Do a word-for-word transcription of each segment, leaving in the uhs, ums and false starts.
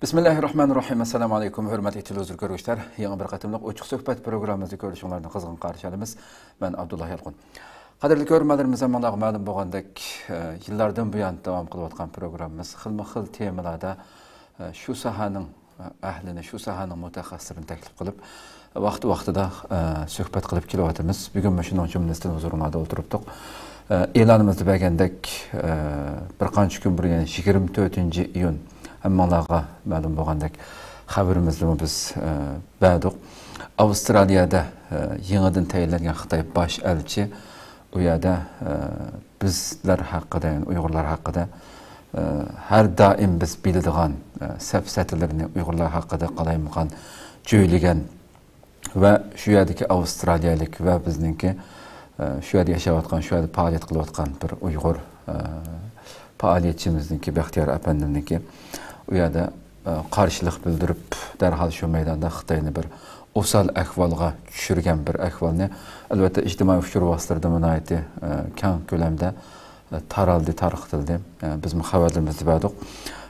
بىسمىللاھىررەھمانىررەھىم. ئەسسالامۇ ئەلەيكۇم، ھۆرمەتلىك تېلېۋىزور كۆرگۈچىلەر. يېڭى بىر قېتىملىق ئوچۇق سۆھبەت پروگراممىمىزدا كۆرۈشۈڭلارنى قىزغىن قارشى ئالىمىز. مەن ئابدۇللا يالقۇن. قەدىرلىك كۆرۈرمەنلىرىمىز، ھەممىڭلارغا مەلۇم بولغاندەك، ئە، يىللاردىن بۇيان داۋام قىلىۋاتقان پروگراممىمىز خىلمۇ خىل تېمىلاردا، ئە، شۇ ساھەنىڭ، ئە، ئەھلىنى، شۇ ساھەنىڭ مۇتەخەسسىسلىرىنى تەكلىپ قىلىپ، ۋاقتى ۋاقتىدا، ئە، سۆھبەت قىلىپ كېلىۋاتىمىز. بۈگۈنمۇ شۇنىڭ جۈملىسىدىن ھۇزۇرۇڭلاردا ئولتۇرۇپتۇق. ئە، ئېلانىمىزدا بەرگەندەك، ئە، بىر قانچە كۈن بۇرۇن، يەنى يىگىرمە تۆتىنچى ئىيۇن، ھەممىڭلارغا مەلۇم بولغاندەك خەۋىرىمىزنىمۇ بىز، ئە، بەردۇق. ئاۋسترالىيەدە، ئە، يېڭىدىن تەيىنلەنگەن خىتاي باش ئەلچى ئۇ يەردە، ئە، بىزلەر ھەققىدە، يەنى ئۇيغۇرلار ھەققىدە، ئە، ھەر دائىم بىز بىلىدىغان، ئە، سەپسەتىلىرىنى، ئۇيغۇرلار ھەققىدە قالايمىقان جۆيلىگەن ۋە شۇ يەردىكى ئاۋسترالىيەلىك ۋە بىزنىڭكى، ئە، شۇ يەردە ياشاۋاتقان، شۇ يەردە پائالىيەت قىلىۋاتقان بىر ئۇيغۇر، ئە، پائالىيەتچىمىزنىڭكى، بەختىيار ئەپەندىمنىڭكى ئۇ يەردە، ئە، قارشىلىق بىلدۈرۈپ، دەرھال شۇ مەيداندا خىتاينى بىر ئوسال ئەھۋالغا چۈشۈرگەن بىر ئەھۋالنى، ئەلۋەتتە، ئىجتىمائىي ئۇچۇر ۋاسىتىلىرىدىمۇ ناھايىتى، ئە، كەڭ كۆلەمدە، ئە، تارالدى، تارقىتىلدى. ئە، بىزمۇ خەۋەرلىرىمىزدە بەردۇق.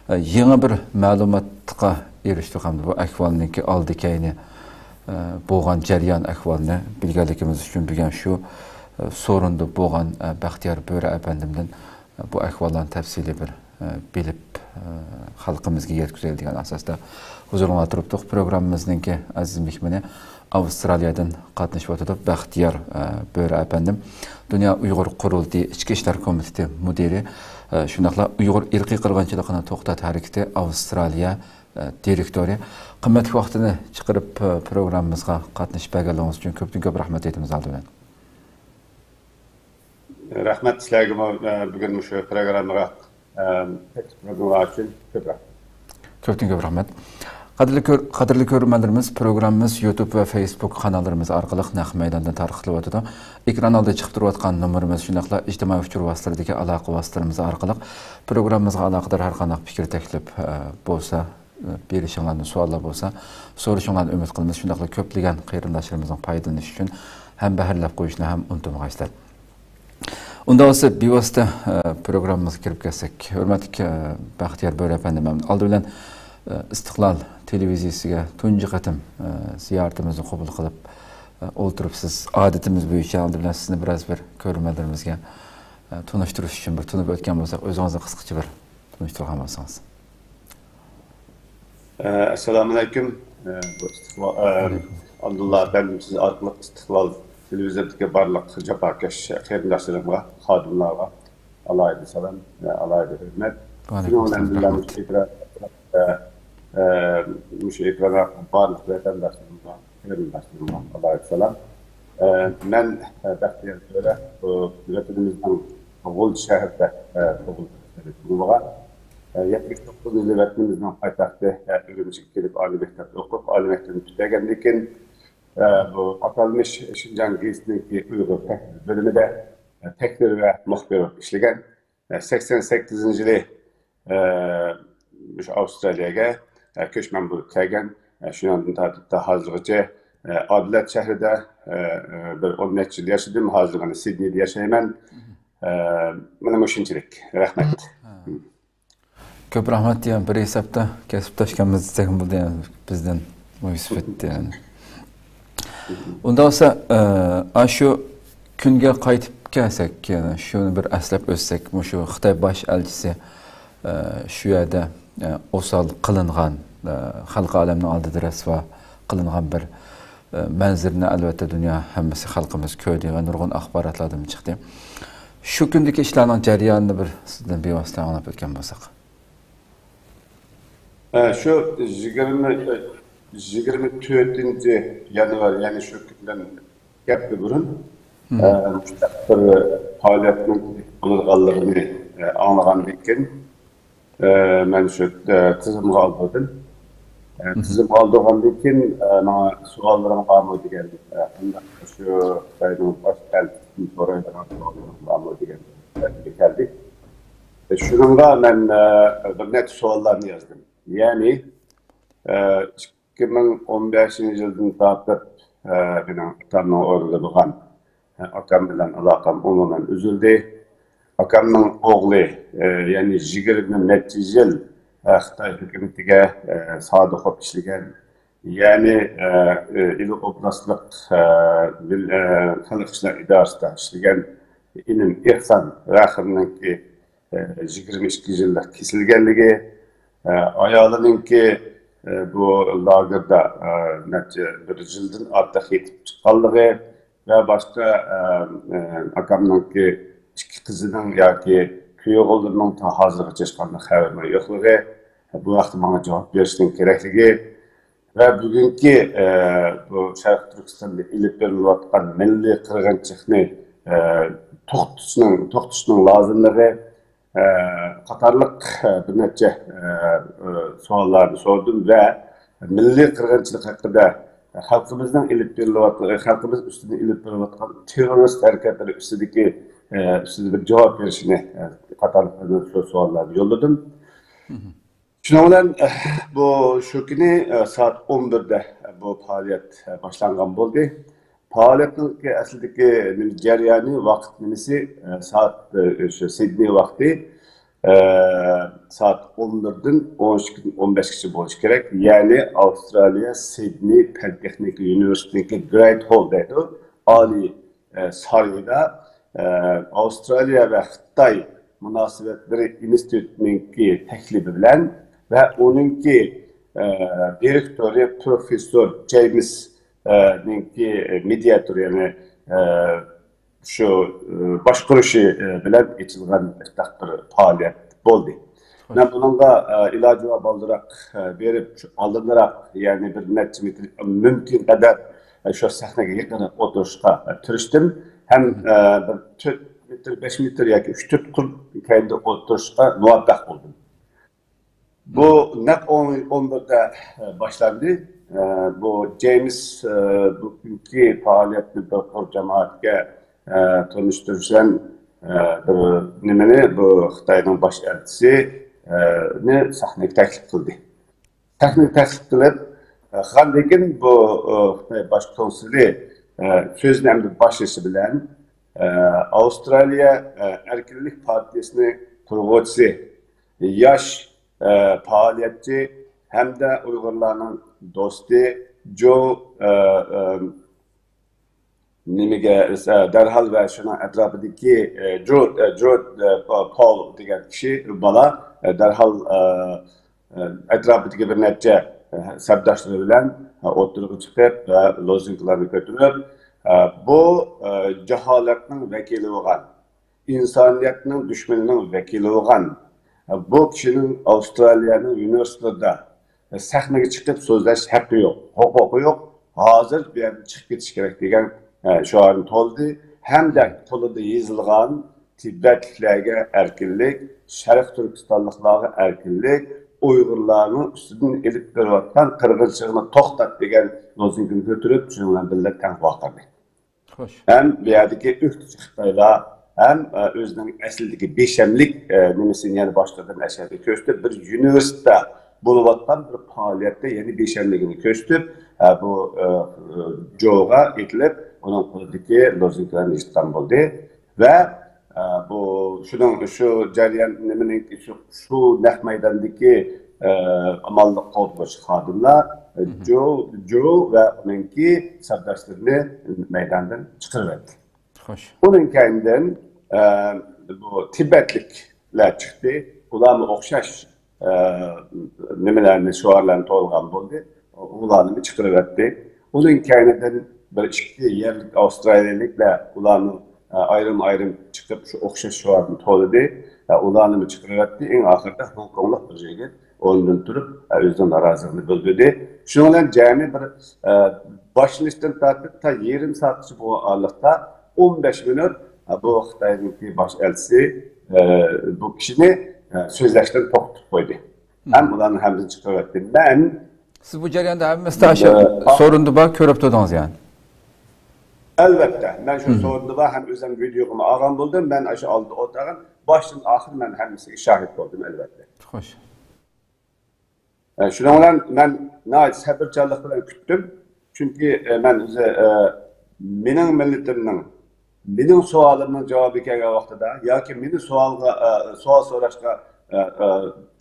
ئە، يېڭى بىر مەلۇماتقا ئېرىشتۇق ھەمدە بۇ ئەھۋالنىڭكى ئالدى كەينى، ئە، بولغان جەريان ئەھۋالنى بىلگەنلىكىمىز ئۈچۈن بۈگۈن شۇ، ئە، سورۇندا بولغان، ئە، بەختىيار بۆرە ئەپەندىمدىن بۇ ئەھۋاللارنى تەپسىلىي بىر، ئە، بىلىپ، ئە، خەلقىمىزگە يەتكۈزەيلى دېگەن ئاساستا ھۇزۇرۇڭلارغا تۇرۇپتۇق. پروگراممىمىزنىڭكى ئەزىز مېھمىنى ئاۋسترالىيەدىن قاتنىشىۋاتىدۇ، بەختىيار، ئە، بۆرە ئەپەندىم. دۇنيا ئۇيغۇر قۇرۇلتىيى ئىچكى ئىشلار كومىتېتى مۇدىرى، ئە، شۇنداقلا ئۇيغۇر ئىرقىي قىرغىنچىلىقىنى توختات ھەرىكىتى ئاۋسترالىيە، ئە، دىرېكتورى. قىممەتلىك ۋاقتىنى چىقىرىپ، ئە، پروگراممىمىزغا قاتنىشىپ بەرگەنلىكىڭىز ئۈچۈن كۆپتىن كۆپ رەھمەت ئېيتىمىز ئالدى بىلەن. رەھمەت سىلەرگىمۇ، ئە، بۈگۈن مۇشۇ پروگراممىغا، ئە، تەكلىپ قىلغىنىڭلار ئۈچۈن كۆپ رەھمەت. كۆپتىن كۆپ رەھمەت. قەدىرلىك كۆر-، قەدىرلىك كۆرۈرمەنلىرىمىز، پروگراممىمىز يۇتۇب ۋە فېيسبۇك قاناللىرىمىز ئارقىلىق نەق مەيداندا تارقىتىلىۋاتىدۇ. ئېكران ئالدىدا چىقىپ تۇرۇۋاتقان نومۇرىمىز، شۇنداقلا ئىجتىمائىي ئۇچۇر ۋاسىتىلىرىدىكى ئالاقە ۋاسىتىلىرىمىز ئارقىلىق پروگراممىمىزغا ئالاقىدار ھەر قانداق پىكىر، تەكلىپ، ئە، بولسا، بېرىشىڭلارنى، سوئاللار بولسا سورىشىڭلارنى ئۈمىد قىلىمىز. شۇنداقلا كۆپلىگەن قېرىنداشلىرىمىزنىڭ پايدىلىنىشى ئۈچۈن ھەمبەھىرلەپ قويۇشنى ھەم ئۇنتۇمىغايسىلەر. ئۇنداق بولسا بىۋاسىتە، ئە، پروگراممىمىزغا كىرىپ كەتسەك، ھۆرمەتلىك، ئە، بەختىيار بۆرە ئەپەندىم، ئالدى بىلەن، ئە، ئىستىقلال تېلېۋىزىيىسىگە تۇنجى قېتىم، ئە، زىيارىتىمىزنى قوبۇل قىلىپ، ئە، ئولتۇرۇپ، سىز ئادىتىمىز بويىچە ئالدى بىلەن سىزنى بىراز بىر كۆرۈرمەنلىرىمىزگە، ئە، تونۇشتۇرۇش ئۈچۈن بىر تونۇپ ئۆتكەن بولساق، ئۆزىڭىزنى قىسقىچە بىر تونۇشتۇرغان بولسىڭىز. ئە، ئەسسالامۇئەلەيكۇم. ئە، بۇ ئىستىقبال، ئە، ئابدۇللا ئەپەندىم، سىز ئارقىلىق ئىستىقلال تېلېۋىزورىدىكى بارلىق جاپاكەش قېرىنداشلىرىمغا، خادىملارغا ئالاھىدە سالام، ئە، ئالاھىدە ھۆرمەت. شۇنىڭ بىلەن بىللە، مۇشۇ ئېكران، ئە، ئە، مۇشۇ ئېكراندا بارلىق ۋەتەنداشلىرىمغا، قېرىنداشلىرىمغا ئالاھىدە سالام. ئە، مەن، ئە، بەختىيار تۆرە، بۇ ۋەتىنىمىزنىڭ غۇلجا شەھىرىدە، ئە، تۇغۇلغان. ئە، يەتمىش توققۇزىنچى يىلى ۋەتىنىمىزنىڭ پايتەختى، ئە، ئۈرۈمچىگە كېلىپ، ئالىي مەكتەپتە ئوقۇپ، ئالىي مەكتەپنى پۈتتۈرگەندىن كېيىن، ئە، بۇ ئاتالمىش شىنجاڭ گېزىتىنىڭكى ئۇيغۇر تەھرىر بۆلۈمىدە، ئە، تەھرىر ۋە مۇخبىر بولۇپ ئىشلىگەن. ئە، سەكسەن سەككىزىنچى يىلى، ئە، مۇشۇ ئاۋسترالىيەگە، ئە، كۆچمەن بولۇپ كەلگەن. ئە، شۇنىڭدىن تارتىپ تا ھازىرغىچە، ئە، ئادېلايد شەھىرىدە، ئە، ئە، بىر ئون نەچچە يىل ياشىدىم. ھازىر مانا سىدنېيدا ياشايمەن. ئە، مانا مۇشۇنچىلىك. رەھمەت. كۆپ رەھمەت دېگەن بىر ھېسابتا كەسىپداش ئىكەنمىز دېسەكمۇ بولىدۇ، يەنى بىزدىن مۇناسىۋەتتە، يەنى. ئۇنداق بولسا، ئە، ئاشۇ كۈنگە قايتىپ كەلسەك، يەنى شۇنى بىر ئەسلەپ ئۆتسەك، مۇشۇ خىتاي باش ئەلچىسى، ئە، شۇ يەردە، ئە، ئوسال قىلىنغان، ئە، خەلقى ئالەمنىڭ ئالدىدا رەسۋا قىلىنغان بىر، ئە، مەنزىرىنى، ئەلۋەتتە، دۇنيا ھەممىسى، خەلقىمىز كۆردى ۋە نۇرغۇن ئاخباراتلاردىمۇ چىقتى. شۇ كۈندىكى ئىشلارنىڭ جەريانىنى بىر سىزدىن بىۋاسىتە ئاڭلاپ ئۆتكەن بولساق. ئە، شۇ يىگىرمە، يىگىرمە تۆتىنچى يانۋار، يەنى شۇ كۈندىن گەپتە بۇرۇن، ئە، مۇشۇنداق بىر پائالىيەتنىڭ بولىدىغانلىقىنى، ئە، ئاڭلىغاندىن كېيىن، ئە، مەن شۇ، ئە، تىزىمغا ئالدۇردۇم. ئە، تىزىمغا ئالدۇرغاندىن كېيىن، ئە، ماڭا سوئاللىرىڭ بارمۇ دېگەن، ئە، قانداق شۇ خىتاينىڭ باش ئەلچىسىدىن سورايدىغان سوئاللىرىڭ بارمۇ دېگەن تەلەپكە كەلدى. ئە، شۇنىڭغا مەن، ئە، بىر نەچچە سوئاللارنى يازدىم. يەنى، ئە، ئىككى مىڭ ئون بەشىنچى يىلدىن تارتىپ، ئە، مېنىڭ ئاتامنىڭ ئورنىدا بولغان، ئە، ئاكام بىلەن ئالاقەم ئومۇمەن ئۈزۈلدى. ئاكامنىڭ ئوغلى، ئە، يەنى يىگىرمە نەچچە يىل، ئە، خىتاي ھۆكۈمىتىگە، ئە، سادىق بولۇپ ئىشلىگەن. يەنى، ئە، ئە، ئىلى ئوبلاستلىق، ئە، بىل-، ئە، خەلق ئىشلار ئىدارىسىدا ئىشلىگەن ئىنىم ئېھسان راخىمنىڭكى، ئە، يىگىرمە ئىككى يىللىق كېسىلگەنلىكى، ئە، ئايالىنىڭكى، ئە، بۇ لاگېردا، ئە، نەچچە بىر يىلدىن ئارتۇق يېتىپ چىققانلىقى ۋە باشقا، ئە، ئە، ئاكامنىڭكى ئىككى قىزىنىڭ ياكى كۈيئوغۇللىرىنىڭ تا ھازىرغىچە ھېچقانداق خەۋىرىنىڭ يوقلۇقى، بۇ ھەقتە ماڭا جاۋاب بېرىشنىڭ كېرەكلىكى ۋە بۈگۈنكى، ئە، بۇ شەرقىي تۈركىستاندا ئېلىپ بېرىلىۋاتقان مىللىي قىرغىنچىلىقنى، ئە، توختىتىشنىڭ، توختىتىشنىڭ لازىملىقى، ئە، قاتارلىق، ئە، بىر نەچچە، ئە، ئە، سوئاللارنى سورىدىم ۋە مىللىي قىرغىنچىلىق ھەققىدە خەلقىمىزنىڭ ئېلىپ بېرىلىۋاتقان، خەلقىمىز ئۈستىدىن ئېلىپ بېرىلىۋاتقان تېررورىست ھەرىكەتلىرى ئۈستىدىكى، ئە، ئۈستىدە بىر جاۋاب بېرىشىنى، ئە، قاتارلىق بىر سوئاللارنى يوللىدىم. شۇنىڭ بىلەن، ئە، بۇ شۇ كۈنى، ئە، سائەت ئون بىردە بۇ پائالىيەت، ئە، باشلانغان بولدى. پائالىيەتنىڭكى ئەسلىدىكى نېمە جەريانى، ۋاقىت نېمىسى، ئە، سائەت، ئە، شۇ سىدنېي ۋاقتى، ئە، سائەت ئون بىردىن ئون ئىككىدىن ئون بەشكىچە بولۇشى كېرەك. يەنى ئاۋسترالىيە سىدنېي پەن تېخنىكا ئۇنىۋېرسىتېتىنىڭكى گرەيت ھول دەيدۇ، ئالىي، ئە، سارىيىدا، ئە، ئاۋسترالىيە ۋە خىتاي مۇناسىۋەتلىرى ئىنستىتۇتىنىڭكى تەكلىپى بىلەن ۋە ئۇنىڭكى، ئە، دىرېكتورى پروفېسسور جېيمس، ئە، نىڭكى مېدىياتور، يەنى، ئە، شۇ، ئە، باشقۇرۇشى، ئە، بىلەن ئېچىلغان ئورتاق بىر پائالىيەت بولدى. مەن بۇنىڭغا، ئە، ئىلاجى بار بالدۇرراق، ئە، بېرىپ، شۇ ئالدىنراق، يەنى بىر نەچچە مېتىر مۇمكىن قەدەر، ئە، شۇ سەھنىگە يېقىنراق ئولتۇرۇشقا، ئە، تىرىشتىم. ھەم، ئە، بىر تۆت مېتىر، بەش مېتىر ياكى ئۈچ تۆت قۇر كەينىدە ئولتۇرۇشقا مۇۋەپپەق بولدۇم. بۇ نەق ئون، ئون بىردە، ئە، باشلاندى. ئە، بۇ جېيمس، ئە، بۈگۈنكى پائالىيەتنى بىر قۇر جامائەتكە، ئە، تونۇشتۇرۇش بىلەن، ئە، بىر نېمىنى، بۇ خىتاينىڭ باش ئەلچىسى، ئە، نى سەھنىگە تەكلىپ قىلدى. سەھنىگە تەكلىپ قىلىپ، ئە، قىلغاندىن كېيىن بۇ، ئە، خىتاي باش كونسۇلى، ئە، سۆزىنى ئەمدى باشلىشى بىلەن، ئە، ئاۋسترالىيە، ئە، ئەركىنلىك پارتىيىسىنىڭ قۇرغۇچىسى، ياش، ئە، پائالىيەتچى ھەمدە ئۇيغۇرلارنىڭ دوستى جو، ئە، ئە، نېمىگە، ئە، دەرھال ۋە شۇنىڭ ئەتراپىدىكى، ئە، جو، ئە، جو، ئە، پا-، پول دېگەن كىشى، بالا، ئە، دەرھال، ئە، ئە، ئەتراپىدىكى بىر نەچچە، ئە، سەپداشلىرى بىلەن، ئە، ئوتتۇرىغا چىقىپ ۋە لوزۇنكىلارنى كۆتۈرۈپ، ئە، بۇ، ئە، جاھالەتنىڭ ۋەكىلى بولغان، ئىنسانىيەتنىڭ دۈشمىنىنىڭ ۋەكىلى بولغان، ئە، بۇ كىشىنىڭ ئاۋسترالىيەنىڭ يۇنىۋېرسىتېتىدا سەھنىگە چىقىپ سۆزلەش ھەققى يوق، ھوقۇقى يوق، ھازىر بۇ يەردىن چىقىپ كېتىش كېرەك دېگەن، ئە، شوئارنى تولدى ھەمدە قولىدا يېزىلغان تىبەتلىكلەرگە ئەركىنلىك، شەرقىي تۈركىستانلىقلارغا ئەركىنلىك، ئۇيغۇرلارنىڭ ئۈستىدىن ئېلىپ بېرىۋاتقان قىرغىنچىلىقنى توختات دېگەن لوزۇنكىنى كۆتۈرۈپ، شۇنىڭ بىلەن بىللە تەڭ ۋارقىرىدى. خوش. ھەم بۇ يەردىكى ئۆكتىچى خىتايلار ھەم، ئە، ئۆزىنىڭ ئەسلىدىكى بىشەملىك، ئە، نېمىسىنى يەنە باشقىدىن ئەشەدە كۆرسىتىپ، بىر يۇنىۋېرسىتېتتا بولۇۋاتقان بىر پائالىيەتتە يەنە بىشەملىكىنى كۆرسىتىپ، ئە، بۇ، ئە، جوغا ئېتىلىپ، ئۇنىڭ قولىدىكى لوزۇنكىلارنى يىرتقان بولدى. ۋە، ئە، بۇ، شۇنىڭ، شۇ جەريان نېمىنىڭكى، شۇ، شۇ نەق مەيداندىكى، ئە، ئامانلىق قوغدىغۇچى خادىملار، ئە، جو، جو ۋە ئۇنىڭكى سەپداشلىرىنى مەيداندىن چىقىرىۋەتتى. خوش. ئۇنىڭ كەينىدىن، ئە، بۇ تىبەتلىكلەر چىقتى. ئۇلارمۇ ئوخشاش، ئە، نېمىلەرنى، شوئارلارنى تولغان بولدى. ئۇلارنى چىقىرىۋەتتى. ئۇنىڭ كەينىدىن بىر ئىككى يەرلىك ئاۋسترالىيەلىكلەر ئۇلارنى، ئە، ئايرىم-ئايرىم چىقىپ، شۇ ئوخشاش شوئارنى تولىدى. ئە، ئۇلارنىمۇ چىقىرىۋەتتى. ئەڭ ئاخىرىدا خوڭكوڭلۇق بىر يىگىت ئورنىدىن تۇرۇپ، ئە، ئۆزىنىڭ نارازىلىقىنى بىلدۈردى. شۇنىڭ بىلەن جەمئىي بىر، ئە، باشلىنىشتىن تارتىپ تا يېرىم سائەتكىچە بولغان ئارىلىقتا ئون بەش مىنۇت، ئە، بۇ خىتاينىڭكى باش ئەلچىسى، ئە، بۇ كىشىنى، ئە، سۆزلەشتىن توختىتىپ قويدى. ھەم ئۇلارنىڭ ھەممىسىنى چىقىرىۋەتتى. مەن سىز بۇ جەرياندا ھەممىسىدە ئاشۇ ئە، سورۇندا بار كۆرۈپ تۇردىڭىز يەنى؟ ئەلۋەتتە، مەن شۇ سورۇندا بار ھەم ئۆزۈم ۋىدېيوغىمۇ ئالغان بولدۇم. مەن ئاشۇ ئالدىدا ئولتۇرغان باشتىن ئاخىر مەن ھەممىسىگە شاھىت بولدۇم، ئەلۋەتتە. خوش. ئە، شۇنىڭ بىلەن مەن ناھايىتى سەۋرچانلىق بىلەن كۈتتۈم. چۈنكى، ئە، مەن ئۆزى، ئە، مېنىڭ مىللىتىمنىڭ، مېنىڭ سوئالىمنىڭ جاۋابى كەلگەن ۋاقتىدا ياكى مېنى سوئالغا، ئە، سوئال سوراشقا، ئە، ئە،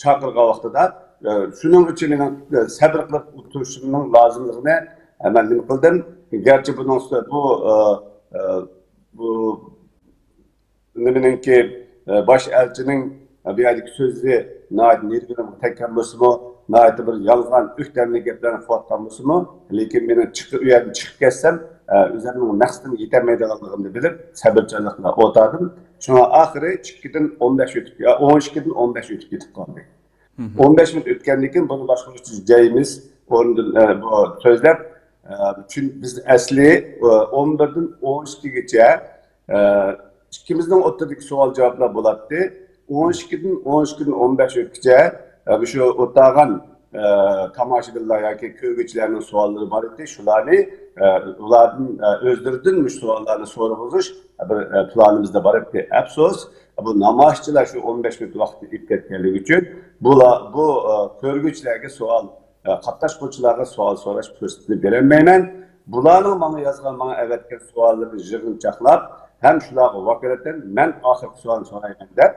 چاقىرغان ۋاقتىدا، ئە، شۇنىڭ ئۈچۈن مېنىڭ، ئە، سەۋر قىلىپ ئولتۇرۇشۇمنىڭ لازىملىقىنى، ئە، مەن نېمە قىلدىم؟ گەرچە بۇنىڭ ئۈستىدە بۇ، ئە، ئە، بۇ نېمىنىڭكى، ئە، باش ئەلچىنىڭ، ئە، بۇ يەردىكى سۆزى ناھايىتى نېرۋىمغا تەگكەن بولسىمۇ، ناھايىتى بىر يالغان، ئۆكتەملىك گەپلەرنى قىلىۋاتقان بولسىمۇ، لېكىن مېنىڭ چىقى-، ئۇ يەردىن چىقىپ كەتسەم، ئە، ئۆزۈمنىڭ مەقسىتىمگە يېتەلمەيدىغانلىقىمنى بىلىپ، سەۋرچانلىق بىلەن ئولتۇردۇم. شۇڭا ئاخىرى ئىككىدىن ئون بەش ئۆتۈپ، يا، ئون ئىككىدىن ئون بەش ئۆتۈپ كېتىپ قالدى. ئون بەش مىنۇت ئۆتكەندىن كېيىن بۇنى باشقۇرغۇچى جېيمىس ئورنىدىن، ئە، بۇ سۆزلەپ، ئە، چۈن-، بىز ئەسلى، ئە، ئون بىردىن ئون ئىككىگىچە، ئە، ئىككىمىزنىڭ ئوتتۇرىدىكى سوئال-جاۋابلار بولاتتى. ئون ئىككىدىن، ئون ئىككىدىن ئون بەش ئۆتكىچە، ئە، مۇشۇ ئولتۇرغان، ئە، تاماشىبىنلار ياكى كۆرگۈچىلەرنىڭ سوئاللىرى بار ئىدى. شۇلارنى، ئە، ئۇلاردىن، ئە، ئۆزلىرىدىن مۇشۇ سوئاللارنى سورىغۇزۇش بىر، ئە، پىلانىمىزدا بار ئىدى. ئەپسۇس، بۇ نامايىشچىلار شۇ ئون بەش مىنۇت ۋاقىت ئېلىپ كەتكەنلىكى ئۈچۈن بۇلار، بۇ، ئە، كۆرگۈچىلەرگە سوئال، ئە، قاتناشقۇچىلارغا سوئال سوراش پۇرسىتىنى بېرەلمەيمەن. بۇلارنىڭ ماڭا يازغان، ماڭا ئەۋەتكەن سوئاللىرىنى يىغىنچاقلاپ ھەم شۇلارغا ۋاكالىتەن مەن ئاخىرقى سوئالنى سورايمەن دەپ،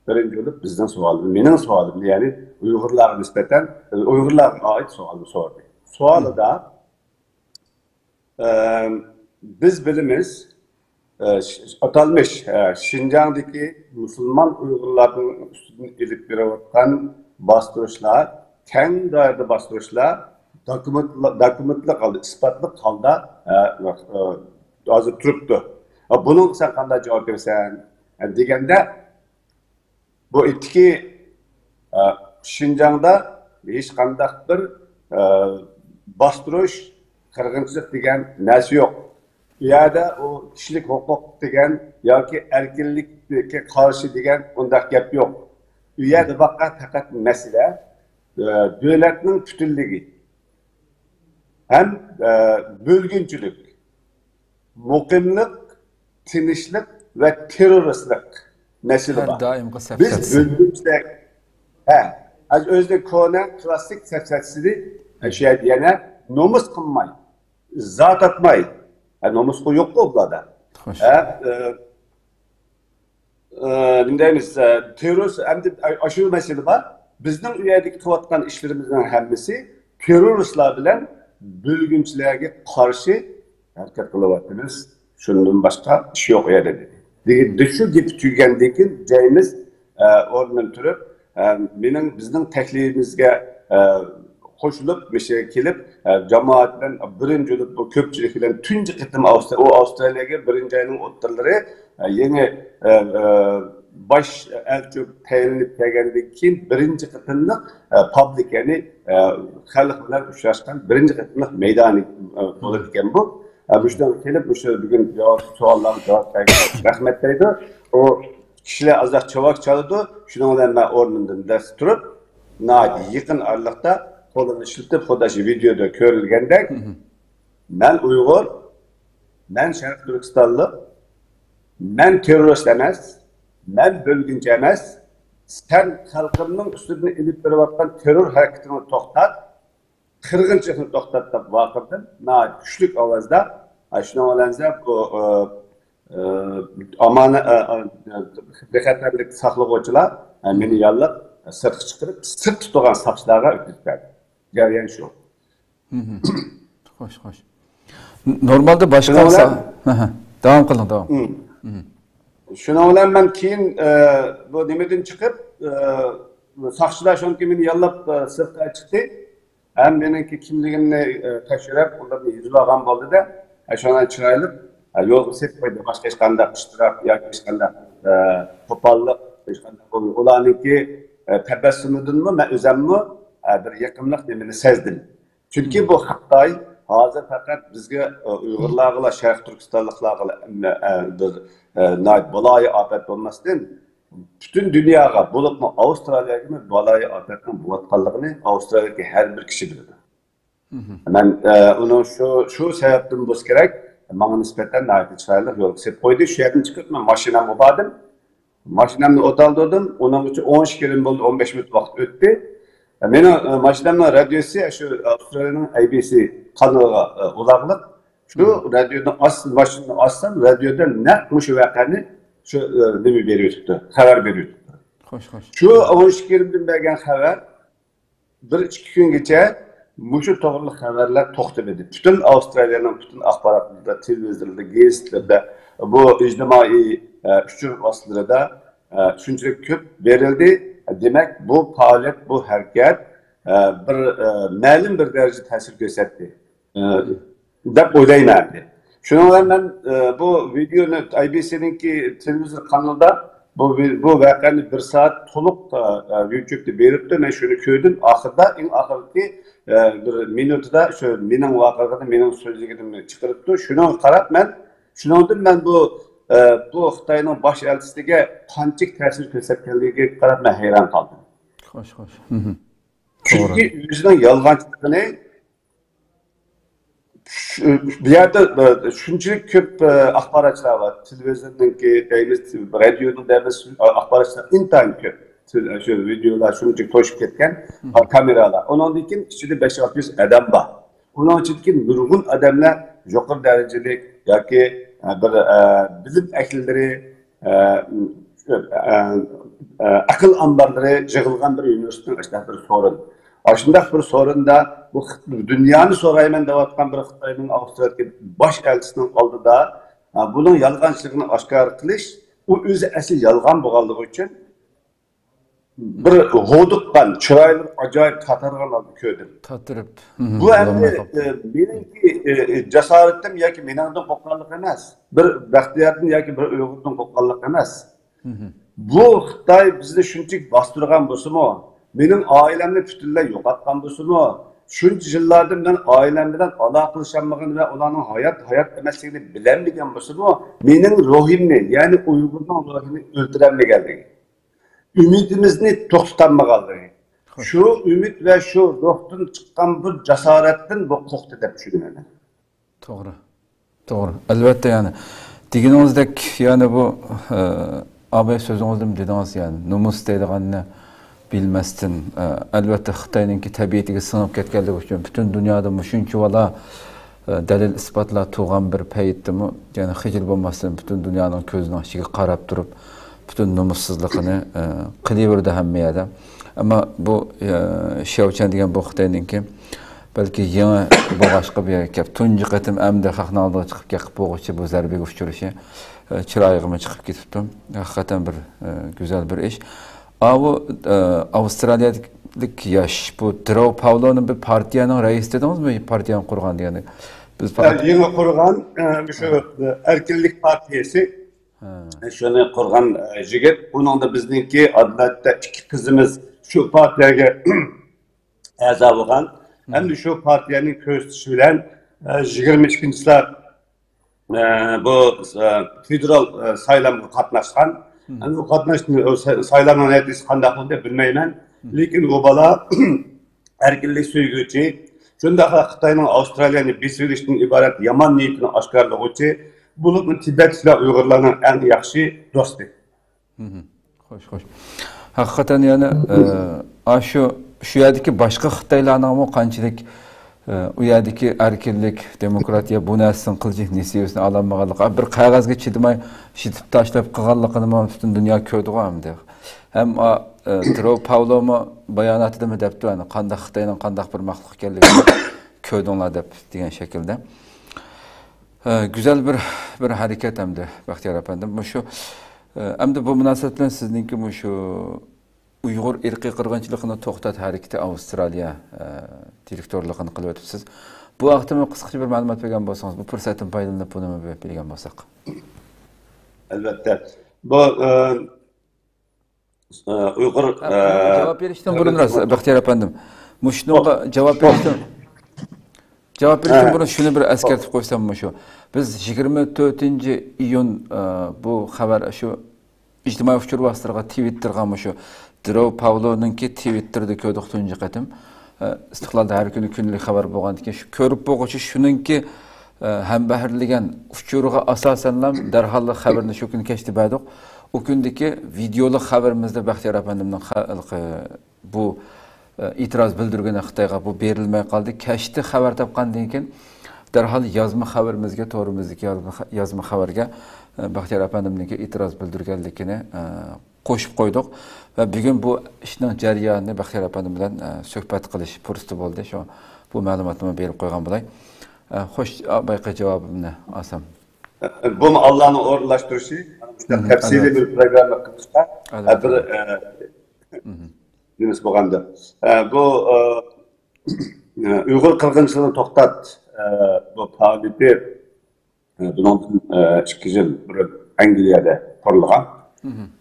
بىرىنچى بولۇپ بىزنىڭ سوئالىمىز، مېنىڭ سوئالىمنى، يەنى ئۇيغۇرلارغا نىسبەتەن، ئۇيغۇرلارغا ئائىت سوئالنى سورىدى. سوئالىدا، ئە، بىز بىلىمىز، ئە، ش-، ئاتالمىش، ئە، شىنجاڭدىكى مۇسۇلمان ئۇيغۇرلارنىڭ ئۈستىدىن ئېلىپ بېرىۋاتقان باستۇرۇشلار، كەڭ دائىرىدە باستۇرۇشلار دوكۇمېنتلا-، دوكۇمېنتلىق ھالدا، ئىسپاتلىق ھالدا، ئە، ئە، ھازىر تۇرۇپتۇ. ئە، بۇنىڭغا سەن قانداق جاۋاب بېرىسەن؟ ئە، دېگەندە، بۇ ئېيتتىكى، ئە، شىنجاڭدا ھېچقانداق بىر، ئە، باستۇرۇش، قىرغىنچىلىق دېگەن نەرسە يوق. ئۇ يەردە ئۇ كىشىلىك ھوقۇق دېگەن ياكى ئەركىنلىككە قارشى دېگەن ئۇنداق گەپ يوق. ئۇ يەردە بارغان پەقەت مەسىلە، ئە، دۆلەتنىڭ پۈتۈنلۈكى ھەم، ئە، بۆلگۈنچىلىك، مۇقىملىق، تىنچلىق ۋە تېررورىستلىق مەسىلە بار. دائىمقى بىز سەپسەتىسى. بۆلگۈنچىلەر، ھە، ئۆزىنىڭ كونا كلاسسىك سەپسەتىسىنى شۇ يەردە يەنە نومۇس قىلماي، ئىزا تاپماي، ھە، نومۇسقۇ يوققۇ بۇلاردا. خوش. ھە، ئە، ئە، نېمە دەيمىز، ئە، تېررورىست، ئەمدى ئاشۇ مەسىلە بار. بىزنىڭ ئۇ يەردىكى قىلىۋاتقان ئىشلىرىمىزنىڭ ھەممىسى تېررورىستلار بىلەن بۆلگۈنچىلەرگە قارشى ھەرىكەت قىلىۋاتىمىز. شۇندىن باشقا ئىش يوق ئۇ يەردە، دېدى. دېگەن، شۇ گېپى تۈگىگەندىن كېيىن جېيمىس، ئە، ئورنىدىن تۇرۇپ، ئە، مېنىڭ، بىزنىڭ تەكلىپىمىزگە، ئە، قوشۇلۇپ، مۇشۇ يەرگە كېلىپ، ئە، جامائەت بىلەن بىرىنچى بولۇپ، بۇ كۆپچىلىك بىلەن تۇنجى قېتىم ئاۋسترا-، ئۇ ئاۋسترالىيەگە بىرىنچى ئاينىڭ ئوتتۇرىلىرى، ئە، يېڭى، ئە، ئە، باش ئەلچى تەيىنلىنىپ كەلگەندىن كېيىن بىرىنچى قېتىملىق، ئە، پابلىك، يەنى، ئە، خەلق بىلەن ئۇچراشقان بىرىنچى قېتىملىق مەيدانى، ئە، بولىدىكەن بۇ. ئە، مۇشۇنىڭغا كېلىپ، مۇشۇ بۈگۈن جاۋاب، سوئاللارغا جاۋاب بەرگەن رەھمەت دەيدۇ. ئۇ كىشىلەر ئازراق چاۋاك چالىدۇ. شۇنىڭ بىلەن مەن ئورنۇمدىن دەس تۇرۇپ، ناھايىتى يېقىن ئارىلىقتا قولىنى ئىشلىتىپ، خۇددى شۇ ۋىدېودا كۆرۈلگەندەك، مەن ئۇيغۇر، مەن شەرقىي تۈركىستانلىق، مەن تېررورىست ئەمەس، مەن بۆلگۈنچى ئەمەس، سەن خەلقىمنىڭ ئۈستىدىن ئېلىپ بېرىۋاتقان تېررور ھەرىكىتىڭنى توختات، قىرغىنچىلىقنى توختات دەپ ۋارقىرىدىم. ناھايىتى كۈچلۈك ئاۋازدا. ئا، شۇنىڭ بىلەن بۇ، ئە، ئە، ئامانەت، ئە، ئە، بىخەتەرلىك ساقلىغۇچىلار، ئە، مېنى ياللاپ سىرتقا چىقىرىپ، سىرتتا تۇرغان ساقچىلارغا ئۆتكۈزۈپ بەردى. جەريان شۇ. خوش، خوش. نورمالدا باشقا شۇنىڭ بىلەن سا-، ھە، ھە. داۋام قىلىڭ، داۋام. شۇنىڭ بىلەن مەن كېيىن، ئە، بۇ نېمىدىن چىقىپ، ئە، ساقچىلار شۇنىڭكى مېنى ياللاپ، ئە، سىرتقا چىقتى. ھەم مېنىڭكى كىملىكىمنى، ئە، تەكشۈرۈپ، ئۇلارنى يېزىۋالغان بولدى-دە، ئە، شۇنى چىرايلىق، ئە، يولغا سېلىپ قويدى. باشقا ھېچقانداق ئىشتىراك ياكى ھېچقانداق، ئە، قوپاللىق، ھېچقانداق بولمىدى. ئۇلارنىڭكى، ئە، تەبەسسۇمىدىنمۇ مەن ئۆزەممۇ، ئە، بىر يېقىملىق نېمىنى سەزدىم. چۈنكى بۇ خىتاي ھازىر پەقەت بىزگە، ئۇيغۇرلارغىلا، شەرقىي تۈركىستانلىقلارغىلا، ئە، بىر، ئە، ناھايىتى بالايىئاپەت بولماستىن، پۈتۈن دۇنياغا، بولۇپمۇ ئاۋسترالىيەگىمۇ بالايىئاپەتنىڭ بولۇۋاتقانلىقىنى ئاۋسترالىيەدىكى ھەر بىر كىشى بىلىدۇ. مەن ئە، ئۇنىڭ شۇ شۇ سەۋەبتىن بولسا كېرەك، ماڭا نىسبەتەن ناھايىتى چىرايلىق يولغا سېلىپ قويدى. شۇ يەردىن چىقىپ مەن ماشىنامغا باردىم. ماشىنامنى ئوتالدۇردۇم. ئۇنىڭغىچە ئون ئىككى يېرىم بولدى، ئون بەش مىنۇت ۋاقىت ئۆتتى. مېنىڭ ئە، ماشىنامنىڭ رادىيوسى شۇ ئاۋسترالىيەنىڭ ئەي بى سى قانىلىغا ئە، ئۇلاغلىق. شۇ رادىيونى ئاس، ماشىنىنى ئاچسام، رادىيودا نەق مۇشۇ ۋەقەنى شۇ ئە، نېمە بېرىۋېتىپتۇ، خەۋەر بېرىۋېتىپتۇ. خوش، خوش. شۇ ئون ئىككى يېرىمدىن بەرگەن خەۋەر بىر ئىككى كۈنگىچە مۇشۇ توغرىلىق خەۋەرلەر توختىمىدى. پۈتۈن ئاۋسترالىيەنىڭ پۈتۈن ئاخباراتلىرىدا، تېلېۋىزورلىرىدا، گېزىتلەردە، بۇ ئىجتىمائىي ئە، ئۇچۇر ۋاسىتىلىرىدا ئە، شۇنچىلىك كۆپ بېرىلدى. دېمەك، بۇ پائالىيەت، بۇ ھەرىكەت ئە، بىر ئە، مەلۇم بىر دەرىجىدە تەسىر كۆرسەتتى ئە، دەپ ئويلايمەن. شۇنىڭ بىلەن مەن ئە، بۇ ۋىدېونى ئاي بى سىنىڭكى تېلېۋىزور قانىلىدا بۇ ۋى- بۇ ۋەقەنى بىر سائەت تولۇق ئە، ئە، يۇتۇبتا بېرىپتۇ. مەن شۇنى كۆردۈم. ئاخىرىدا، ئەڭ ئاخىرقى ئە، بىر مىنۇتىدا شۇ مېنىڭ ۋارقىرىغىنىم، مېنىڭ سۆزلىگىنىمنى چىقىرىپتۇ. شۇنىڭغا قاراپ مەن، شۇنىڭدىن مەن بۇ ئە، بۇ خىتاينىڭ باش ئەلچىسىگە قانچىلىك تەسىر كۆرسەتكەنلىكىگە قاراپ مەن ھەيران قالدىم. خوش، خوش. مھم. توغرا. چۈنكى ئۆزىنىڭ يالغانچىلىقىنى شۇ- بۇ يەردە ئە، شۇنچىلىك كۆپ ئە، ئاخباراتچىلار بار. تېلېۋىزورنىڭكى دەيمىز، رادىيونىڭ دەيمىز، ئاخباراتچىلار ئىنتايىن كۆپ. تېل- شۇ ۋىدېئولار شۇنچىلىك توشۇپ كەتكەن، مھم. كامېرالار. ئۇنىڭدىن كېيىن ئىچىدە بەش ئالتە يۈز ئادەم بار. ئۇنىڭ ئىچىدىكى نۇرغۇن ئادەملەر يۇقىرى دەرىجىلىك ياكى ئە، بىر ئە، بىلىم ئەھلىلىرى، ئە، ئە، ئە، ئەقىل ئامبارلىرى يىغىلغان بىر يۇنىۋېرسىتېتنىڭ ئاشۇنداق بىر سورۇن. ئاشۇنداق بىر سورۇندا بۇ خىت- دۇنيانى سورايمەن دەۋاتقان بىر خىتاينىڭ ئاۋسترالىيەدىكى باش ئەلچىسىنىڭ ئالدىدا ئە، بۇنىڭ يالغانچىلىقىنى ئاشكارا قىلىش، ئۇ ئۆزى ئەسلى يالغان بولغانلىقى ئۈچۈن بىر ھودۇققان، چىرايلىرى ئاجايىپ تاتارغان ھالدا كۆردۈم. تاتىرىپ. بۇ ئەمدى ئە، مېنىڭكى ئە، ئە، جاسارىتىم ياكى مېنىڭدىن قورققانلىق ئەمەس. بىر بەختىياردىن ياكى بىر ئۇيغۇردىن قورققانلىق ئەمەس. بۇ خىتاي بىزنى شۇنچىلىك باستۇرغان بولسىمۇ، مېنىڭ ئائىلەمنى پۈتۈنلەي يوقاتقان بولسىمۇ، شۇنچە يىللاردىن بۇيان ئائىلەم بىلەن ئالاقىلىشالمىغان ۋە ئۇلارنىڭ ھايات، ھايات ئەمەسلىكىنى بىلەلمىگەن بولسىمۇ، مېنىڭ روھىمنى، يەنى ئۇيغۇرنىڭ روھىنى ئۆلتۈرەلمىگەنلىكى. ئۈمىدىمىزنى توختىتالمىغانلىقى، شۇ ئۈمىد ۋە شۇ روھتىن چىققان بۇ جاسارەتتىن بۇ قورقتى دەپ چۈشىنىمەن. توغرا. توغرا. ئەلۋەتتە، يەنى دېگىنىڭىزدەك، يەنى بۇ، ئە، ئاباي سۆزىڭىزدىمۇ دېدىڭىز، يەنى نومۇس دەيدىغاننى بىلمەستىن، ئە، ئەلۋەتتە، خىتاينىڭكى تەبىئىتىگە سىڭىپ كەتكەنلىكى ئۈچۈن پۈتۈن دۇنيادا مۇشۇنچىۋالا، ئە، دەلىل-ئىسپاتلار تۇرغان بىر پەيتتىمۇ، يەنى خىجىل بولماستىن پۈتۈن دۇنيانىڭ كۆزىنىڭ ئىچىگە قاراپ تۇرۇپ، پۈتۈن نومۇسسىزلىقىنى، ئە، قىلىۋېرىدۇ ھەممە يەردە. ئەمما بۇ، ئە، شياۋچەن دېگەن بۇ خىتاينىڭكى بەلكى يېڭى بولغاچقا بۇ يەرگە كەپ، تۇنجى قېتىم ئەمدى خەقنىڭ ئالدىغا چىقىپ گەپ قىلىپ بولغۇچە بۇ زەربىگە ئۇچرىشى، ئە، چىرايىغىمۇ چىقىپ كېتىپتۇ. ھەقىقەتەن بىر، ئە، گۈزەل بىر ئىش. ئاۋۇ، ئە، ئاۋسترالىيەلىك ياش، بۇ دراۋ پاۋلونى بىر پارتىيەنىڭ رەئىسى دېدىڭىزمۇ؟ پارتىيەنى قۇرغان دېگەندەك. بىز ئە، پارت- يېڭى قۇرغان، ئە، مۇشۇ، ئە، ئەركىنلىك پارتىيەسى. ھە. شۇنى قۇرغان، ئە، يىگىت. ئۇنىڭدا بىزنىڭكى ئادالەتتە ئىككى قىزىمىز شۇ پارتىيەگە ئەزا بولغان. ھەمدە شۇ پارتىيەنىڭ كۆرسىتىشى بىلەن، ئە، يىگىرمە ئىككىنچى يىلى، ئە، بۇ، ئە، فېدېرال، ئە، سايلامغا قاتناشقان. ھەمدە بۇ قاتناش-، ئۇ سا-، سايلامنىڭ نەتىجىسى قانداق بولدى بىلمەيمەن. لېكىن ئۇ بالا ئەركىنلىك سۆيگۈچى، شۇنداقلا خىتاينىڭ ئاۋسترالىيەنى بېسىۋېلىشتىن ئىبارەت يامان نىيىتىنى ئاشكارىلىغۇچى، بولۇپمۇ تىبەتلىكلەر ئۇيغۇرلارنىڭ ئەڭ ياخشى دوستى. خوش، خوش. ھەقىقەتەن يەنە، ئە، ئاشۇ، شۇ يەردىكى باشقا خىتايلارنىڭمۇ قانچىلىك، ئە، ئۇ يەردىكى ئەركىنلىك، دېموكراتىيە بۇ نەرسىنى قىلىشلىق نېسىۋىسىنى ئالالمىغانلىقى، بىر قەغەزگە چىدىماي شىتىپ تاشلاپ قىلغانلىقىنىمۇ پۈتۈن دۇنيا كۆردىغۇ ئەمدى. ھەم، ئا، ئە، دراۋ پاۋلومۇ باياناتىدىمۇ دەپتۇ، يەنى قانداق خىتاينىڭ قانداق بىر مەخلۇق ئىكەنلىكىنى كۆردۈڭلار دەپ دېگەن شەكىلدە. ئە، گۈزەل بىر، بىر ھەرىكەت ئەمدى، بەختىيار ئەپەندىم. مۇشۇ، ئە، ئەمدى بۇ مۇناسىۋەت بىلەن سىزنىڭكى مۇشۇ ئۇيغۇر ئىرقىي قىرغىنچىلىقىنى توختات ھەرىكىتى ئاۋسترالىيە، ئە، دىرېكتورلۇقىنى قىلىۋېتىپسىز. بۇ ھەقتىمۇ قىسقىچە بىر مەلۇمات بەرگەن بولسىڭىز، بۇ پۇرسەتتىن پايدىلىنىپ بۇنىمۇ بىلگەن بولساق. ئەلۋەتتە. بۇ، ئە، ئە، ئۇيغۇر، ئە، ئە، جاۋاب بېرىشتىن بۇرۇن راست، بەختىيار ئەپەندىم. مۇشۇنىڭغا جاۋاب بېرىشتىن، جاۋاب بېرىشتىن بۇرۇن شۇنى بىر ئەسكەرتىپ قويسام، مۇشۇ. بىز يىگىرمە تۆتىنچى ئىيۇن، ئە، بۇ خەۋەر شۇ ئىجتىمائىي ئۇچۇر ۋاسىتىلىرىغا تىۋىتتېرغا مۇشۇ دراۋ پاۋلونىڭكى تىۋىتتېرىدا كۆردۇق تۇنجى قېتىم. ئىستىقلالدا ھەر كۈنى كۈندىلىك خەۋەر بولغاندىكىن، شۇ كۆرۈپ بولغۇچى شۇنىڭكى، ھەمبەھىرلىگەن ئۇچۇرىغا ئاساسەنلا دەرھال خەۋەرنى شۇ كۈنى كەچتە بەردۇق. ئۇ كۈندىكى ۋىدېئولۇق خەۋىرىمىزدە بەختىيار ئەپەندىمنىڭ خە-، بۇ، ئېتىراز بىلدۈرگىنى خىتايغا بۇ بېرىلمەي قالدى. كەچتە خەۋەر تاپقاندىن كېيىن دەرھال يازما خەۋىرىمىزگە، تورىمىزدىكى يازما خە-، يازما خەۋەرگە، بەختىيار ئەپەندىمنىڭكى ئېتىراز بىلدۈرگەنلىكىنى، قوشۇپ قويدۇق. ۋە بۈگۈن بۇ ئىشنىڭ جەريانىنى بەختىيار ئەپەندىم بىلەن، ئە، سۆھبەت قىلىش پۇرسىتى بولدى. شۇ، بۇ مەلۇماتنىمۇ بېرىپ قويغان بولاي. ئە، خوش، بايىقى جاۋابىمنى ئالسام. بۇمۇ ئاللانىڭ ئورۇنلاشتۇرۇشى. مۇشۇنداق تەپسىلىي بىر پروگرامما قىلىشقا، ئە، بىر، ئە، نېمىسى بولغاندا. ئە، بۇ، ئە، ئۇيغۇر قىرغىنچىلىقىنى توختات، ئە، بۇ پائالىيىتى بۇنىڭدىن، ئىككى يىل بۇرۇن ئەنگلىيەدە قۇرۇلغان.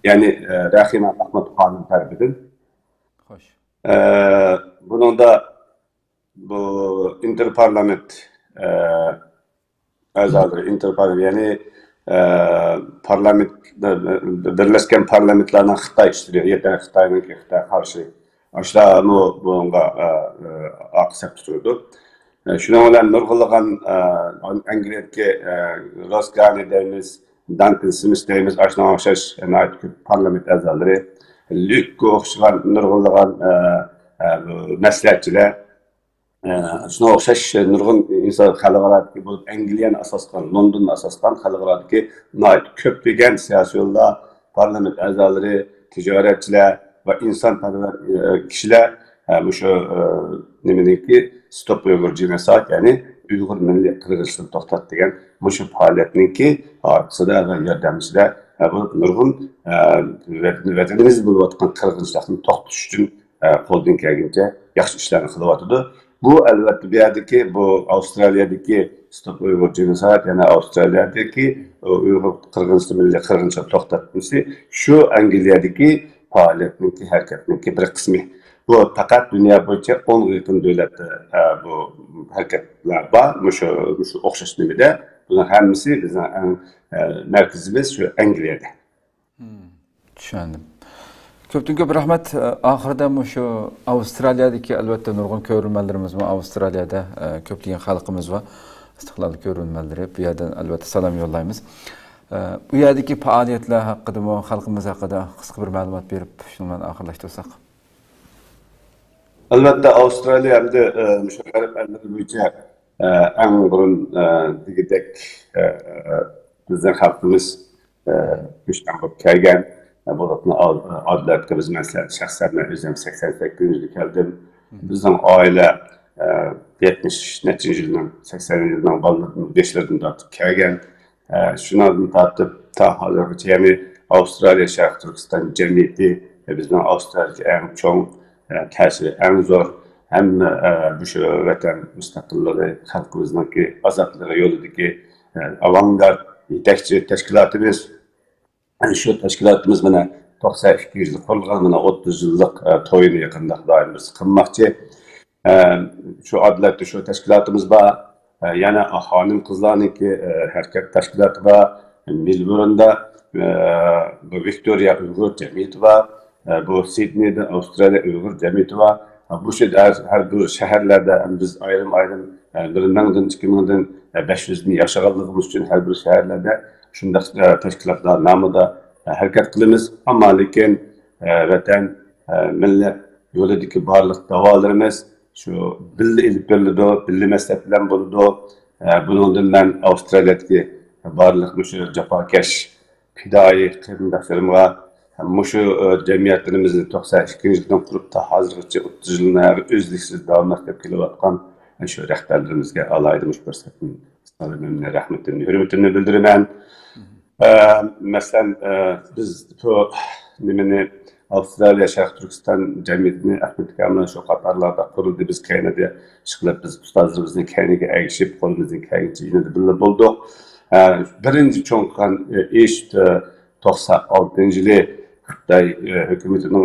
يەنى، رەھىمە مەھمۇد خانىم تەرىپىدىن. خوش. بۇنىڭدا بۇ ئىنتېرپارلامېنت ئەزالىرى، ئىنتېرپارلامېنت، يەنى، پارلامېنت، بىرلەشكەن پارلامېنتلارنىڭ خىتاي ئىشلىرى، يەتتە خىتاينىڭكى خىتاي قارشى ئاشۇلارمۇ بۇنىڭغا، ئە، ئە، ئارقا سەپتە تۇرىدۇ. ئە، شۇنىڭ بىلەن نۇرغۇنلىغان، ئە، ئەنگلىيەدىكى، ئە، روس گانى دەيمىز، دانكن سمىس دەيمىز، ئاشۇنىڭغا ئوخشاش ناھايىتى كۆپ پارلامېنت ئەزالىرى، ليۇككا ئوخشىغان نۇرغۇنلىغان، ئە، ئە، بۇ مەسلىھەتچىلەر، ئە، شۇنىڭغا ئوخشاش نۇرغۇن ئىنسان خەلقئارادىكى بولۇپ، ئەنگلىيەنى ئاساس قىلغان، لوندوننى ئاساس قىلغان خەلقئارادىكى ناھايىتى كۆپلىگەن سىياسىيونلار، پارلامېنت ئەزالىرى، تىجارەتچىلەر ۋە ئىنسانپەرۋەر، ئە، كىشىلەر، ئە، مۇشۇ، ئە، نېمىنىڭكى، ستوپ ئۇيغۇر جېنوسايد، يەنى ئۇيغۇر مىللىي قىرغىنچىلىقىنى توختات دېگەن مۇشۇ پائالىيەتنىڭكى ئارقىسىدا ۋە ياردەمچىلەر، ئە، بۇ نۇرغۇن، ئە، ۋەتىنىمىزدە بولۇۋاتقان قىرغىنچىلىقنى توختىتىش ئۈچۈن، ئە، قولدىن كەلگىنىچە ياخشى ئىشلارنى قىلىۋاتىدۇ. بۇ، ئەلۋەتتە، بۇ يەردىكى، بۇ ئاۋسترالىيەدىكى ستوپ ئۇيغۇر جېنوسايد، يەنى ئاۋسترالىيەدىكى ئۇيغۇر قىرغىنچىلىقى مىللىي قىرغىنچىلىق توختاتمىسى شۇ ئەنگلىيەدىكى پائالىيەتنىڭكى، ھەرىكەتنىڭكى بىر قىسمى. بۇ پەقەت دۇنيا بويىچە ئونغا يېقىن دۆلەتتە، ئە، بۇ ھەرىكەتلەر بار، مۇشۇ، مۇشۇ ئوخشاش نېمىدە. بۇنىڭ ھەممىسى بىزنىڭ ئەڭ، ئە، مەركىزىمىز شۇ ئەنگلىيەدە. چۈشەندىم. كۆپتىن كۆپ رەھمەت. ئاخىرىدا مۇشۇ ئاۋسترالىيەدىكى، ئەلۋەتتە، نۇرغۇن كۆرۈرمەنلىرىمىزمۇ ئاۋسترالىيەدە، ئە، كۆپلىگەن خەلقىمىز بار. ئىستىقلال كۆرۈرمەنلىرى، بۇ يەردىن، ئەلۋەتتە، سالام يوللايمىز. ئە، ئۇ يەردىكى پائالىيەتلەر ھەققىدىمۇ، خەلقىمىز ھەققىدە قىسقا بىر مەلۇمات بېرىپ، شۇنى بىلەن ئاخىرلاشتۇرساق. ئەلۋەتتە، ئاۋسترالىيە ئەمدى، ئە، مۇشۇ غەرب ئەللىرى بويىچە، ئە، ئەڭ بۇرۇن، ئە، دېگۈدەك، ئە، بىزنىڭ خەلقىمىز، ئە، كۈچلەن بولۇپ كەلگەن. ئە، بولۇپمۇ ئادلېرگە بىز، مەن شەخسەن مەن ئۆزۈم سەكسەن سەككىزىنچى يىلى كەلدىم. بىزنىڭ ئائىلە، ئە، يەتمىش نەچچىنچى يىلنىڭ، سەكسەن يىلنىڭ بالىلىرىدىن، ياشلىرىدىن تارتىپ كەلگەن. ئە، شۇنىڭدىن تارتىپ تا ھازىرغىچە، يەنى ئاۋسترالىيە شەرقىي تۈركىستان جەمئىيىتى، ئە، بىزنىڭ ئاۋسترالىيەدىكى ئەڭ چوڭ، ئە، تەسىرى ئەڭ زور، ھەممە، ئە، مۇشۇ ۋەتەن مۇستەقىللىقى، خەلقىمىزنىڭكى ئازادلىقى يولىدىكى، ئە، ئاۋانگارت، يېتەكچى تەشكىلاتىمىز. شۇ تەشكىلاتىمىز مانا توقسان ئىككىنچى يىلى قۇرۇلغان، مانا ئوتتۇز يىللىق، ئە، تويىنى يېقىندا خۇدايىم بۇيرۇسا قىلماقچى. ئە، شۇ ئادلەتتە شۇ تەشكىلاتىمىز بار. ئە، يەنە خانىم قىزلارنىڭكى، ئە، ھەرىكەت تەشكىلاتى بار. مېلبورندا، ئە، بۇ ۋىكتورىيە ئۇيغۇر جەمئىيىتى بار. ئە، بۇ سىدنېيدا ئاۋسترالىيە ئۇيغۇر جەمئىيىتى بار. ئە، بۇ شۇ ھەر، ھەر بىر شەھەرلەردە ھەم بىز ئايرىم-ئايرىم، ئە، بىر مىڭدىن، ئىككى مىڭدىن، ئە، بەش يۈزدىن ياشىغانلىقىمىز ئۈچۈن ھەر بىر شەھەرلەردە شۇنداق، ئە، تەشكىلاتلار نامىدا، ئە، ھەرىكەت قىلىمىز. ئەمما لېكىن، ئە، ۋەتەن، ئە، مىللەت يولىدىكى بارلىق داۋالىرىمىز شۇ بىللە ئېلىپ بېرىلىدۇ، بىللە مەسلىھەت بىلەن بولىدۇ. ئە، بۇنىڭدىن مەن ئاۋسترالىيەدىكى بارلىق مۇشۇ جاپاكەش پىدائىي قېرىنداشلىرىمغا، مۇشۇ، ئە، جەمئىيەتلىرىمىزنى توقسان ئىككىنچى يىلدىن قۇرۇپ تا ھازىرغىچە ئوتتۇز يىلنى ھەر ئۈزلۈكسىز داۋاملاشتۇرۇپ كېلىۋاتقان شۇ رەھبەرلىرىمىزگە ئالاھىدە مۇشۇ پۇرسەتتىن سالام رەھمىتىمنى، ھۆرمىتىمنى بىلدۈرىمەن. ئە، مەسىلەن، ئە، بىز بۇ نېمىنى، ئاۋسترالىيە شەرقىي تۈركىستان جەمئىيىتىنى ئەخمەت ئاكام بىلەن شۇ قاتارلاردا قۇرۇلدى. بىز كەينىدە ئىشقىلىپ، بىز ئۇستازلىرىمىزنىڭ كەينىگە ئەگىشىپ، قولىمىزنىڭ كەلگىنىچە يېنىدا بىللە بولدۇق. ئە، بىرىنچى چوڭ قىلغان، ئە، ئىش، ئە، توقسان ئالتىنچى يىلى خىتاي، ئە، ھۆكۈمىتىنىڭ،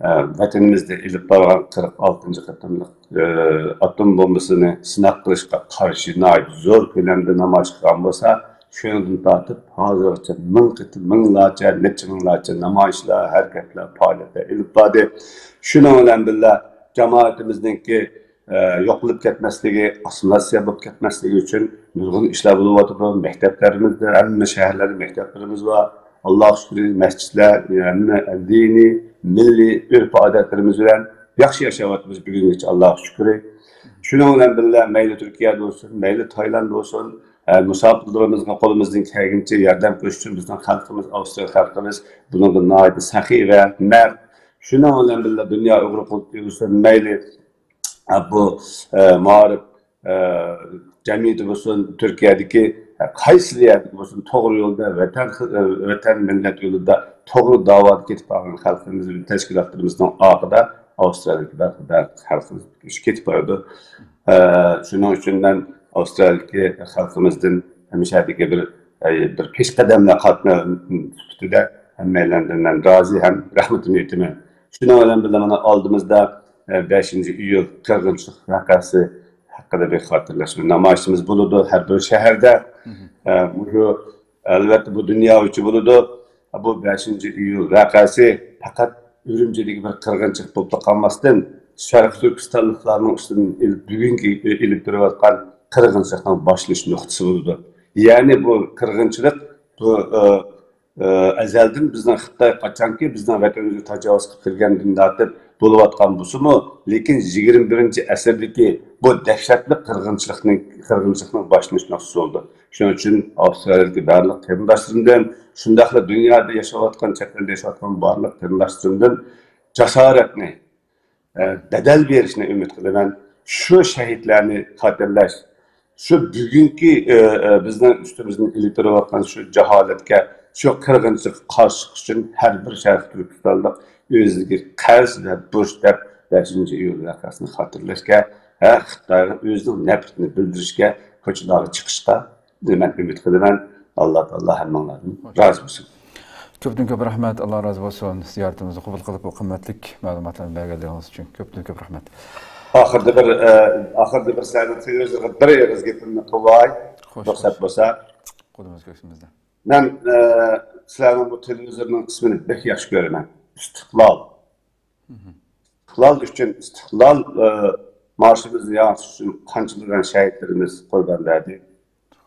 ئە، ۋەتىنىمىزدە ئېلىپ بارغان قىرىق ئالتىنچى قېتىملىق، ئە، ئاتوم بومبىسىنى سىناق قىلىشقا قارشى ناھايىتى زور كۆلەمدە نامايىش قىلغان بولسا، شۇنىڭدىن تارتىپ ھازىرغىچە مىڭ قېتىم، مىڭلارچە، نەچچە مىڭلارچە نامايىشلار، ھەرىكەتلەر، پائالىيەتلەر ئېلىپ باردى. شۇنىڭ بىلەن بىللە، جامائىتىمىزنىڭكى، ئە، يوقىلىپ كەتمەسلىكى، ئاسسىمىلياتسىيە بولۇپ كەتمەسلىكى ئۈچۈن نۇرغۇن ئىشلار بولۇۋاتىدۇ. مەكتەپلىرىمىزدە، ھەممە شەھەرلەردە مەكتەپلىرىمىز بار. ئاللاغا شۈكرى، مەسچىتلەر، ھەممە دىنىي، مىللىي ئۆرپ-ئادەتلىرىمىز بىلەن ياخشى ياشاۋاتىمىز بۈگۈنگىچە، ئاللاغا شۈكرى. شۇنىڭ بىلەن بىللە، مەيلى تۈركىيەدە بولسۇن، مەيلى تايلاند بولسۇن، ئە، مۇساپىرلىرىمىزغا قولىمىزدىن كەلگىنىچە ياردەم قىلىش ئۈچۈن بىزنىڭ خەلقىمىز، ئاۋسترالىيە خەلقىمىز بۇنىڭغا ناھايىتى سەخىي ۋە مەرد. شۇنىڭ بىلەن بىللە، دۇنيا ئۇيغۇر قۇرۇلتىيى بولسۇن، مەيلى، ئە، بۇ، ئە، مائارىپ، ئە، جەمئىيىتى بولسۇن، تۈركىيەدىكى، ئە، قايسى يەردىكى بولسۇن، توغرا يولدا ۋەتەن، ئە، ۋەتەن مىللەت يولىدا توغرا داۋادا كېتىپ بارغان خەلقىمىز بىلەن تەشكىلاتلىرىمىزنىڭ ئارقىدا ئاۋسترالىيەدىكى بەرخەۋەر خەلقىمىز كېتىپ بارىدۇ. ئە، شۇنىڭ ئۈچۈن مەن ئاۋسترالىيەدىكى خەلقىمىزدىن ھەمىشەدىكى بىر، ئە، بىر پېشقەدەملەر قاتنى سۈپىتىدە ھەممەيلەندىن مەن رازى ھەم رەھمىتىمنى ئېيتىمەن. شۇنىڭ بىلەن بىللە، مانا ئالدىمىزدا، ئە، بەشىنچى ئىيۇل قىرغىنچىلىق ۋەقەسى ھەققىدە بىر خاتىرىلەشمە نامايىشىمىز بولىدۇ ھەر بىر شەھەردە. ئە، مۇشۇ، ئەلۋەتتە، بۇ دۇنيا ئۈچۈن بولىدۇ. بۇ بەشىنچى ئىيۇل ۋەقەسى پەقەت ئۈرۈمچىدىكى بىر قىرغىنچىلىق بولۇپلا قالماستىن، شەرقىي تۈركىستانلىقلارنىڭ ئۈستىدىن ئېلىپ، بۈگۈنكى ئېلىپ بېرىۋاتقان قىرغىنچىلىقنىڭ باشلىنىش نۇقتىسى بولىدۇ. يەنى بۇ قىرغىنچىلىق، بۇ، ئە، ئە، ئەزەلدىن بىزنىڭ خىتاي قاچانكى بىزنىڭ ۋەتىنىمىزگە تاجاۋۇز قىلىپ كىرگەندىن تارتىپ بولۇۋاتقان بولسىمۇ، لېكىن يىگىرمە بىرىنچى ئەسىردىكى بۇ دەھشەتلىك قىرغىنچىلىقنىڭ، قىرغىنچىلىقنىڭ باشلىنىش نۇقتىسى بولدى. شۇنىڭ ئۈچۈن ئاۋسترالىيەدىكى بارلىق قېرىنداشلىرىمدىن، شۇنداقلا دۇنيادا ياشاۋاتقان، چەت ئەلدە ياشاۋاتقان بارلىق قېرىنداشلىرىمدىن جاسارەتنى، ئە، بەدەل بېرىشنى ئۈمىد قىلىمەن. شۇ شەھىدلەرنى خاتىرىلەش، شۇ بۈگۈنكى، ئە، ئە، بىزنىڭ ئۈستىمىزدىن ئېلىپ بېرىۋاتقان شۇ جاھالەتكە، شۇ قىرغىنچىلىققا قارشى چىقىش ئۈچۈن ھەر بىر شەرقىي تۈركىستانلىق ئۆزىگە قەرز ۋە بۇرچ دەپ بەشىنچى ئىيۇل ۋەقەسىنى خاتىرىلەشكە، ھە، خىتايغا ئۆزىنىڭ نەپرىتىنى بىلدۈرۈشكە كوچىلارغا چىقىشقا مەن ئۈمىد قىلىمەن. ئاللا تائالا ھەممىڭلاردىن رازى بولسۇن. كۆپتىن كۆپ رەھمەت، ئاللا رازى بولسۇن. زىيارىتىمىزنى قوبۇل قىلىپ، بۇ قىممەتلىك مەلۇماتلارنى بەرگەنلىكىڭىز ئۈچۈن كۆپتىن كۆپ رەھمەت. ئاخىردا بىر، ئە، ئاخىردا بىر سىلەرنىڭ تېلېۋىزورغا بىر ئېغىز گېپىمنى قىلىۋاي، خوش، رۇخسەت خوش. بولسا. قولىمىز كۆكسىمىزدە. مەن، ئە، سىلەرنىڭ بۇ تېلېۋىزورنىڭ ئىسمىنى بەك ياخشى كۆرىمەن. ئىستىقلال. ئىستىقلال ئۈچۈن، ئىستىقلال، ئە، مارشىمىزنى ياڭرىتىش ئۈچۈن قانچىلىغان شەھىدلىرىمىز قۇربان بەردى.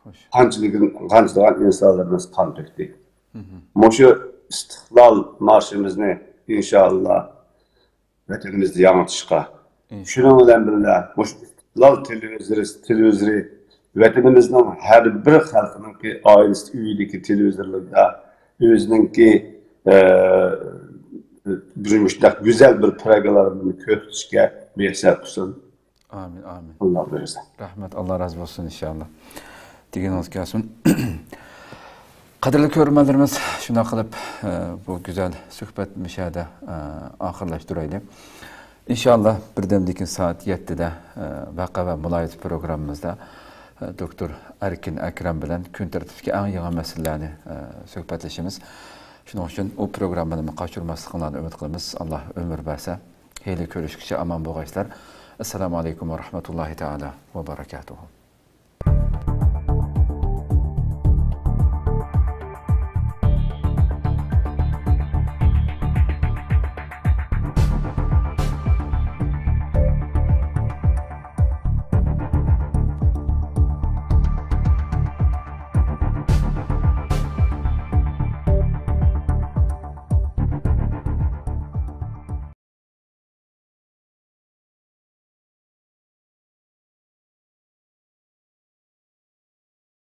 خوش. قانچىلىگىن-، قانچىلىغان ئىنسانلىرىمىز قان تۆكتى. مۇشۇ ئىستىقلال مارشىمىزنى ئىنشائاللا ۋەتىنىمىزدە ياڭرىتىشقا، ئىنشائاللا. شۇنىڭ بىلەن بىللە، مۇشۇ ئىستىقلال تېلېۋىزورى، تېلېۋىزورى ۋەتىنىمىزنىڭ ھەر بىر خەلقىنىڭكى ئائىلىسى ئۆيىدىكى تېلېۋىزورلىرىدا ئۆزىنىڭكى، ئە، بىر مۇشۇنداق گۈزەل بىر پروگراممىنى كۆرسىتىشكە مۇيەسسەر قىلسۇن. ئامىن، ئامىن. ئاللا بۇيرۇسا. رەھمەت، ئاللا رازى بولسۇن ئىنشائاللا. دېگىنىڭىز كەلسۇن. قەدىرلىك كۆرۈرمەنلىرىمىز، شۇنداق قىلىپ، ئە، بۇ گۈزەل سۆھبەت مۇشۇ يەردە، ئە، ئاخىرلاشتۇرايلى. ئىنشائاللا، بىردەمدىن كېيىن سائەت يەتتىدە، ئە، ۋەقە ۋە مۇلاھىزە پروگراممىمىزدا، ئە، دوكتور ئەركىن ئەكرەم بىلەن كۈن تەرتىپتىكى ئەڭ يېڭى مەسىلىلەرنى، ئە، سۆھبەتلىشىمىز. شۇنىڭ ئۈچۈن ئۇ پروگراممىنىمۇ قاچۇرماسلىقىڭلارنى ئۈمىد قىلىمىز. ئاللا ئۆمۈر بەرسە. ھېلى كۆرۈشكىچە ئامان بولغايسىلەر. ئەسسالامۇ ئەلەيكۇم ۋە رەھمەتۇللاھى تائالا ۋە بەرەكاتۇھۇ.